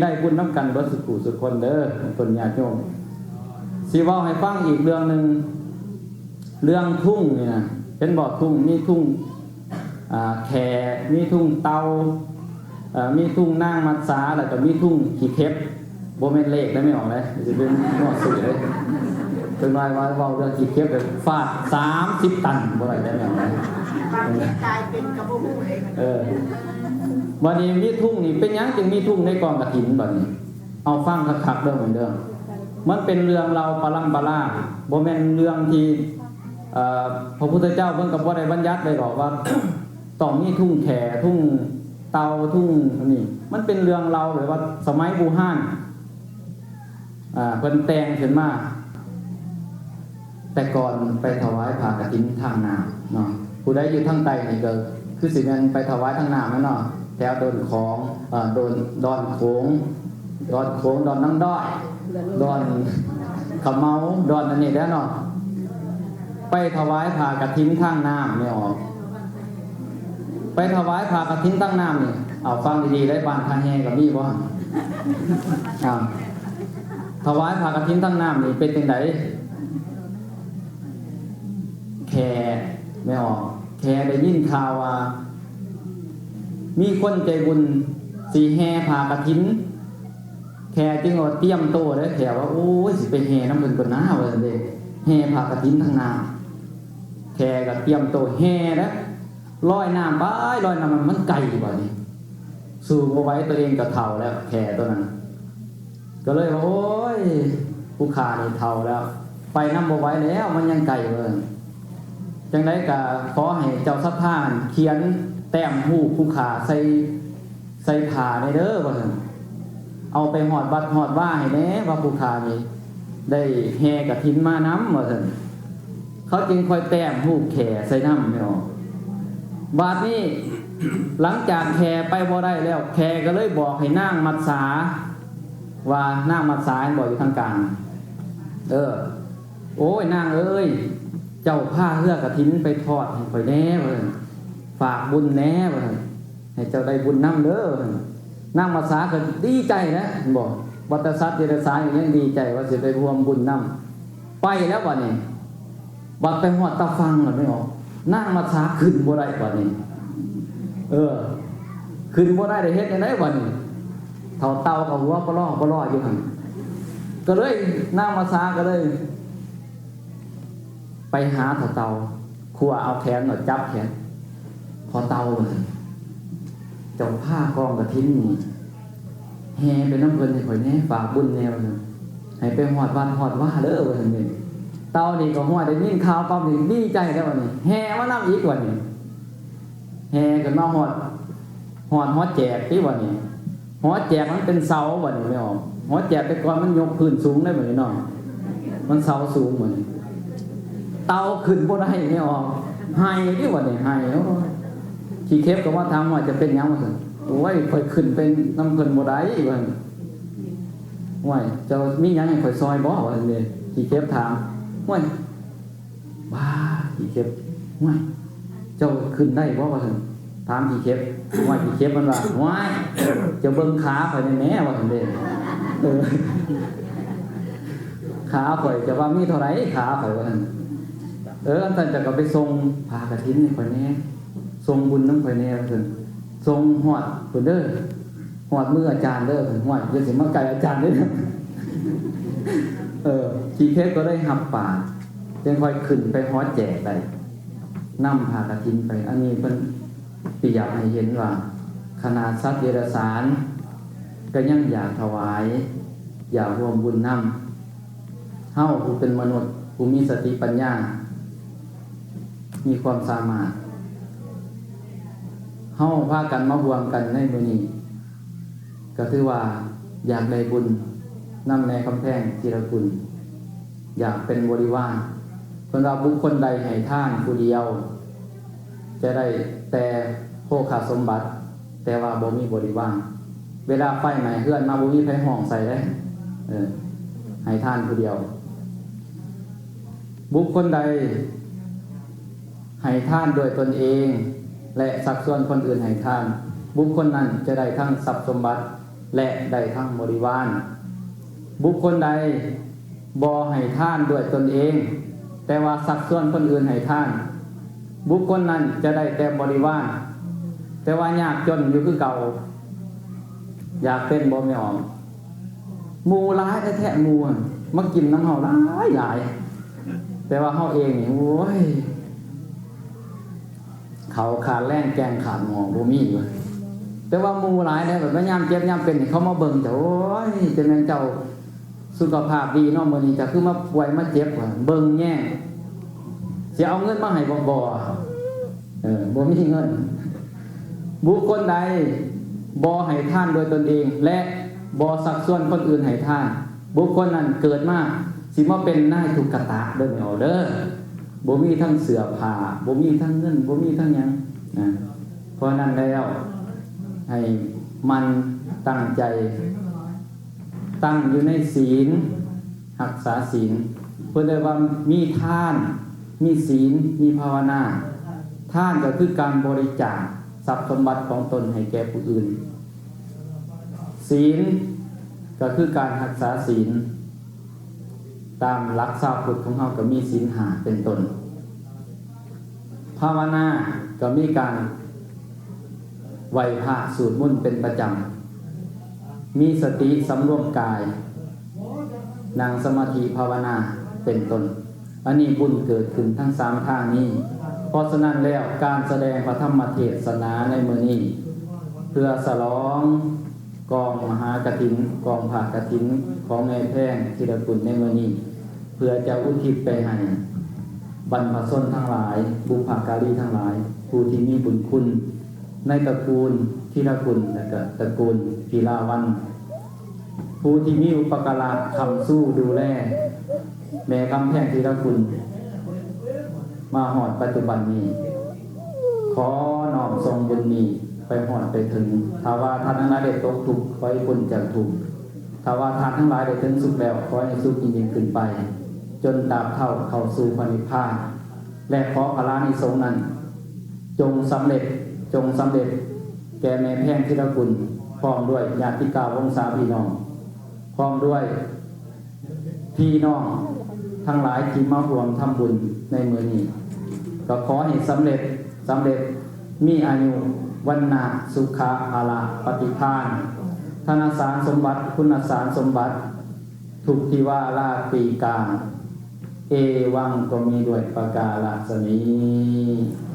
ໄດ້ບຸນນຳກັນເບິດສູ່ຜູ້ສູ່ຄົນເດີ ເພິ່ນຍາດໂຍມ. ຊິເວົ້າໃຫ້ຟັງອີກເລື່ອງໜຶ່ງ ເລື່ອງທຸງນີ້ນະ ເຫັນບໍ່? ທຸງ ມີທຸງ ອ່າ ແຂ ມີທຸງເຕົ່າ ເອີ ມີທຸງນາງມັດສາ ແລ້ວກໍມີທຸງຂີ້ເຂັບ. ບໍ່ແມ່ນເລກໄດ້ ແມ່ອອກເດ້ ຊິເປັນໝໍ້ຊື່ເດ້. ເພິ່ນວ່າ ວ່າເວົ້າເລື່ອງຂີ້ເຂັບ ແບບຟາດສາມສິບຕັນບໍ່ໄດ້ເດ້ ແມ່ອອກເດ້. ບາງທີກາຍເປັນກໍບໍ່ຮູ້ເດ້. ເອີ ບັດນີ້ມີທຸງນີ້ ເປັນຫຍັງຈຶ່ງມີທຸງໃນກອງກະຖິນ? ບັດນີ້ເອົາຟັງຄັກໆເດີ ເດີ. ມັນເປັນເລື່ອງເລົ່າປະລຳປະລາ ບໍ່ແມ່ນເລື່ອງທີ່ ເອີ ພະພຸດທະເຈົ້າເພິ່ນກໍບໍ່ໄດ້ບັນຍັດໄວ້ດອກວ່າ ຕ້ອງມີທຸງແຂ ທຸງເຕົ່າ ທຸງອັນນີ້. ມັນເປັນເລື່ອງເລົ່າແບບວ່າສະໄໝບູຮານ ອ່າ ເພິ່ນແຕ່ງຂຶ້ນມາ. ແຕ່ກ່ອນໄປຖວາຍຜ້າກະຖິນທາງນ້ຳເນາະ ຜູ້ໃດຢູ່ທາງໃຕ້ນີ້ກໍຄືຊິແມ່ນໄປຖວາຍທາງນ້ຳແມ່ນເນາະ ແຖວດົນຂອງ ເອີ ດົນ ດອນໂຂງ ດອນໂຂງ ດອນນ້ຳດ້ອຍ ດອນຂະເມົາ ດອນອັນນີ້ແຫຼະເນາະ. ໄປຖວາຍຜ້າກະຖິນທາງນ້ຳ ແມ່ອອກ ໄປຖວາຍຜ້າກະຖິນທາງນ້ຳນີ້ ເອົາຟັງດີໆໄດ້ ບ້ານທ່າແຮ່ກໍມີບໍ່? ອ່າ ຖວາຍຜ້າກະຖິນທາງນ້ຳນີ້ເປັນຈັ່ງໃດ? ແຂ ແມ່ອອກ ແຂໄດ້ຍິນຂ່າວວ່າ ມີຄົນໃຈບຸນຊິແຫ່ຜ້າກະຖິນ ແຂຈຶ່ງວ່າຕຽມໂຕເດ້ ແຂວ່າ ໂອ້ຍ ຊິໄປແຫ່ນຳເພິ່ນກ່ອນນາ ວ່າຊັ້ນເດ້ ແຫ່ຜ້າກະຖິນທາງນ້ຳ. ແຂກໍຕຽມໂຕແຫ່ແລ້ວ ລອຍນ້ຳໄປ ລອຍນ້ຳ ມັນໄກບັດນີ້ ສູ້ບໍ່ໄຫວ ຕົວເອງກໍເຖົ້າແລ້ວ ແຂຕົວນັ້ນ ກໍເລີຍວ່າ ໂອ້ຍ ຜູ້ຂ້ານີ້ເຖົ້າແລ້ວ ໄປນຳບໍ່ໄຫວແລ້ວ ມັນຍັງໄກເວີ້ຍ. ຈັ່ງໃດກໍຂໍໃຫ້ເຈົ້າສັດທາຂຽນແຕ້ມຮູບຜູ້ຂ້າໃສ່ ໃສ່ຜ້າແດ່ເດີ ວ່າຊັ້ນ. ເອົາໄປຮອດວັດຮອດວາໃຫ້ແດ່ ວ່າຜູ້ຂ້ານີ້ໄດ້ແຫ່ກະຖິນມານຳ ວ່າຊັ້ນ. ເຂົາຈຶ່ງຄ່ອຍແຕ້ມຮູບແຂໃສ່ນຳ ແມ່ອອກ. ບາດນີ້ ຫຼັງຈາກແຂໄປບໍ່ໄດ້ແລ້ວ ແຂກໍເລີຍບອກໃຫ້ນາງມັດສາ ວ່າ ນາງມັດສາ ເຫັນບໍ່ ຢູ່ທາງກາງ ເອີ ໂອ້ຍ ນາງເອີຍ ເຈົ້າພາເຮືອກະຖິນໄປທອດໃຫ້ຂ້ອຍແດ່ ວ່າຊັ້ນ ຝາກບຸນແດ່ ວ່າຊັ້ນ ໃຫ້ເຈົ້າໄດ້ບຸນນຳເດີ ວ່າຊັ້ນ. ນາງມັດສາກໍດີໃຈແຫຼະ ເຫັນບໍ່ ວ່າແຕ່ສັດເດຍລະສານກໍຍັງດີໃຈວ່າຊິໄດ້ຮ່ວມບຸນນຳ. ໄປແລ້ວບັດນີ້ ບັດໄປຮອດຕາຝັ່ງແລ້ວ ແມ່ອອກ ນາງມັດສາຂຶ້ນບໍ່ໄດ້ບັດນີ້ ເອີ ຂຶ້ນບໍ່ໄດ້ ໄດ້ເຮັດຈັ່ງໃດບັດນີ້? ເຖົ້າເຕົ່າກໍຫົວປະລໍປະລໍຢູ່ຫັ້ນ ກໍເລີຍ ນາງມັດສາກໍເລີຍ ໄປຫາພໍ່ເຕົ່າ ຂົວເອົາແຂນ ເອົາຈັບແຂນ ພໍ່ເຕົ່າ ເຈົ້າພາກອງກະຖິນນີ້ແຫ່ໄປນຳເພິ່ນໃຫ້ຂ້ອຍແດ່ ຝາກບຸນແດ່ ວ່າຊັ້ນ ໃຫ້ໄປຮອດວັດຮອດວາເດີ ວ່າຊັ້ນເດ. ເຕົ່ານີ້ກໍ ຫ້ວຍ ໄດ້ຍິນຂ່າວປັບນີ້ດີໃຈແລ້ວ ບັດນີ້ແຫ່ມານຳອີກ ບັດນີ້ແຫ່ຂຶ້ນມາຮອດ ຮອດຫໍແຈກຕິ ບັດນີ້ ຫໍແຈກມັນເປັນເສົາບັດນີ້ ແມ່ອອກ ຫໍແຈກແຕ່ກ່ອນມັນຍົກພື້ນສູງເດ້ ບັດນີ້ເນາະ ມັນເສົາສູງບັດນີ້ ເຕົ່າຂຶ້ນບໍ່ໄດ້ ແມ່ອອກ ໄຫ້ຕິບັດນີ້ ໄຫ້. ໂອ້ຍ ຂີ້ເຂັບກໍມາຖາມວ່າ ຈະເປັນຫຍັງ ວ່າຊັ້ນ. ໂອ້ຍ ຂ້ອຍຂຶ້ນໄປນຳເພິ່ນບໍ່ໄດ້ ວ່າຊັ້ນ. ໂອ້ຍ ເຈົ້າມີຫຍັງໃຫ້ຂ້ອຍຊ່ອຍບໍ່ ວ່າຊັ້ນເດ ຂີ້ເຂັບຖາມ. ໂອ້ຍ ບ້າ ຂີ້ເຂັບ ໂອ້ຍ ເຈົ້າຂຶ້ນໄດ້ບໍ່ ວ່າຊັ້ນ ຖາມຂີ້ເຂັບ. ໂອ້ຍ ຂີ້ເຂັບມັນວ່າ ໂອ້ຍ ເຈົ້າເບິ່ງຂາຂ້ອຍແດ່ແມ້ ວ່າຊັ້ນເດ. ເອີ ຂາຂ້ອຍ ເຈົ້າວ່າມີເທົ່າໃດຂາຂ້ອຍ ວ່າຊັ້ນ. ເອີ ອັນຊັ້ນເຈົ້າກໍໄປສົ່ງຜ້າກະຖິນໃຫ້ຂ້ອຍແດ່ ສົ່ງບຸນນຳຂ້ອຍແດ່ ວ່າຊັ້ນ. ສົ່ງຮອດພຸ້ນເດີ ຮອດມືອາຈານເດີ. ໂອ້ຍ ຢ່າຊິມາໃກ້ອາຈານເດີ. ເອີ ຂີ້ເຂັບກໍໄດ້ຮັບປາກ ຈຶ່ງຄ່ອຍຂຶ້ນໄປຫໍແຈກໄດ້ ນຳຜ້າກະຖິນໄປ. ອັນນີ້ເພິ່ນປຽບໃຫ້ເຫັນວ່າ ຂະໜາດສັດເດຍລະສານກໍຍັງຢາກຖວາຍ ຢາກຮ່ວມບຸນນຳ. ເຮົາຜູ້ເປັນມະນຸດ ຜູ້ມີສະຕິປັນຍາ ມີຄວາມສາມາດ ເຮົາພາກັນມາຮ່ວມກັນໃນມື້ນີ້ ກໍຖືວ່າຢາກໄດ້ບຸນນຳແມ່ຄຳແພງ ທີລະກຸນ ຢາກເປັນບໍລິວານ. ເພິ່ນວ່າ ບຸກຄົນໃດໃຫ້ທານຜູ້ດຽວ ຈະໄດ້ແຕ່ໂພຄະສົມບັດ ແຕ່ວ່າບໍ່ມີບໍລິວານ. ເວລາໄຟໄໝ້ເຮືອນມາ ບໍ່ມີໃຜຮ້ອງໃສ່ເດ້ ເອີ ໃຫ້ທານຜູ້ດຽວ. ບຸກຄົນໃດໃຫ້ທານດ້ວຍຕົນເອງ ແລະ ຊັກຊວນຄົນອື່ນໃຫ້ທານ, ບຸກຄົນນັ້ນຈະໄດ້ທັງຊັບສົມບັດ ແລະ ໄດ້ທັງບໍລິວານ. ບຸກຄົນໃດບໍ່ໃຫ້ທານດ້ວຍຕົນເອງ, ແຕ່ວ່າຊັກຊວນຄົນອື່ນໃຫ້ທານ, ບຸກຄົນນັ້ນຈະໄດ້ແຕ່ບໍລິວານ, ແຕ່ວ່າຍາກຈົນຢູ່ຄືເກົ່າ. ຢາກເປັນບໍ່ແມ່ອອມ? ໝູ່ຫຼາຍແທ້ໆ ໝູ່ມາກິນນຳເຮົາຫຼາຍໆ ແຕ່ວ່າເຮົາເອງນີ້ ໂອ້ຍ ເຂົາຂາດແລງແກງຂາດໝໍ້ບໍ່ມີເວີ້ຍ. ແຕ່ວ່າໝູ່ຫຼາຍແລ້ວ ບັດຍາມເຈັບຍາມເປັນນີ້ ເຂົາມາເບິ່ງເຈົ້າ ໂອ້ຍ ຈະແມ່ນເຈົ້າສຸຂະພາບດີເນາະ ມື້ນີ້ເຈົ້າຄືມາປ່ວຍມາເຈັບ ເບິ່ງແຍງ ຊິເອົາເງິນມາໃຫ້ບໍ່? ບໍ່ ເອີ ບໍ່ມີເງິນ. ບຸກຄົນໃດບໍ່ໃຫ້ທານໂດຍຕົນເອງ ແລະ ບໍ່ຊັກຊວນຄົນອື່ນໃຫ້ທານ, ບຸກຄົນນັ້ນເກີດມາຊິມາເປັນນາຍທຸກກະຕະເດີ້ ແມ່ອອມເດີ້. ບໍ່ມີທັງເສື້ອຜ້າ, ບໍ່ມີທັງເງິນ, ບໍ່ມີທັງຫຍັງນະ. ເພາະນັ້ນແລ້ວ ໃຫ້ໝັ່ນຕັ້ງໃຈ ຕັ້ງຢູ່ໃນສີນ, ຮັກສາສີນ. ເພິ່ນເອີ້ນວ່າມີທານ, ມີສີນ, ມີພາວະນາ. ທານກໍຄືການບໍລິຈາກຊັບສົມບັດຂອງຕົນໃຫ້ແກ່ຜູ້ອື່ນ. ສີນກໍຄືການຮັກສາສີນ. ຕາມຫຼັກຊາວພຸດຂອງເຮົາກໍມີສິນຫ້າເປັນຕົ້ນ. ພາວະນາກໍມີການໄຫວ້ພະ ສູດມົນເປັນປະຈຳ, ມີສະຕິສຳລວມກາຍ, ນັ່ງສະມາທິພາວະນາເປັນຕົ້ນ. ອັນນີ້ບຸນເກີດຂຶ້ນທັງສາມທາງນີ້. ເພາະສະນັ້ນແລ້ວ ການສະແດງພະທຳມະເທດສະໜາໃນມື້ນີ້ ເພື່ອສະຫຼອງ ກອງມະຫາກະຖິນ, ກອງຜ້າກະຖິນຂອງແມ່ແພງ ທີລະກຸນ ໃນມື້ນີ້ ເພື່ອຈະອຸທິດໄປໃຫ້ບັນພະຊົນທັງຫຼາຍ, ບຸບພະກາລີທັງຫຼາຍ, ຜູ້ທີ່ມີບຸນຄຸນໃນຕະກູນທີລະກຸນ ແລະ ກະຕະກູນພິລາວັນ, ຜູ້ທີ່ມີອຸປະກາລະຄ້ຳຊູດູແລແມ່ກຳແພງທີລະກຸນ ມາຮອດປັດຈຸບັນນີ້ ຂໍນ້ອມສົ່ງບຸນນີ້ໄປຮອດໄປເຖິງ. ຖ້າວ່າທ່ານທັງຫຼາຍໄດ້ຕົກທຸກ, ຂໍໃຫ້ພົ້ນຈາກທຸກ. ຖ້າວ່າທ່ານທັງຫຼາຍໄດ້ເຖິງສຸກແລ້ວ, ຂໍໃຫ້ສຸກຍິ່ງໆຂຶ້ນໄປ, ຈົນຕາບເທົ່າເຂົ້າສູ່ພະນິບພານ. ແລະ ຂໍພະລານິສົງນັ້ນ ຈົ່ງສຳເລັດ, ຈົ່ງສຳເລັດແກ່ແມ່ແພງທີລະກຸນ ພ້ອມດ້ວຍຍາດຕິກາວົງສາພີ່ນ້ອງ, ພ້ອມດ້ວຍ ພີ່ນ້ອງທັງຫຼາຍທີ່ມາຮ່ວມທຳບຸນໃນມື້ນີ້ ກໍຂໍໃຫ້ສຳເລັດ, ສຳເລັດ, ມີອາຍຸ ວັນນະ ສຸຂະ ພະລະ ປະຕິພານ, ທະນະສານສົມບັດ, ຄຸນນະສານສົມບັດ, ທຸກທິວາລາຕີກາ, ເອວັງ ກໍມີດ້ວຍປະກາລະສະນີ້.